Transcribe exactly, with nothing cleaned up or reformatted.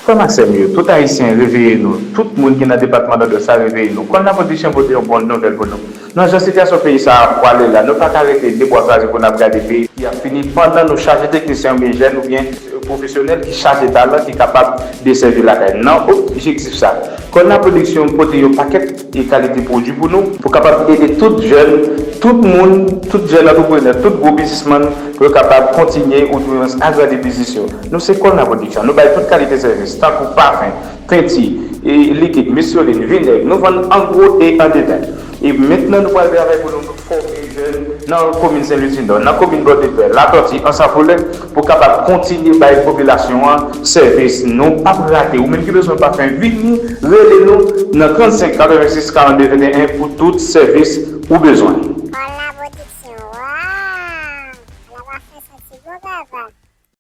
Frè m ak sè m yo, tout Ayisyen, reveye nou. Tout moun ki nan depatman Nòdwès la, reveye nou. Kòlna Pwodiksyon pote yon bon nouvèl pou nou. Nan jan sitiyasyon peyi sa a pwale la, nou pa ka rete de bwa kwaze pou n ap gade peyi ki ap fini pandan nou chaje teknisyen oubyen jèn oubyen pwofesyonèl ki chaje talan ki kapab desèvi lakay. Nan objektif sa, Kòlna Pwodiksyon pote yon pakèt e kalite pwodui pou nou, pou kapab ede tout jèn, tout moun, tout jèn antreprenè, tout gwo biznismann pou yo kapab kontinye oubyen agrandi biznis yo. Nou se Kòlna Pwodiksyon. Nou bay tout kalite sèvis, tankou pafen, penti, e likid, misyolin, vinèg. Nou vann an gwo e an detay. E mentnan nou pral travay pou nou fòme jèn nan komin Sen Lwidinò, nan komin Bòdepè, Latòti, Ansafolè, pou kapab kontinye bay popilasyon an sèvis. Nou p ap rate. Ou menm ki bezwen pafen, vini, rele nou nan trannsenk katrevensis karannde venteyen pou tout sèvis ou bezwen.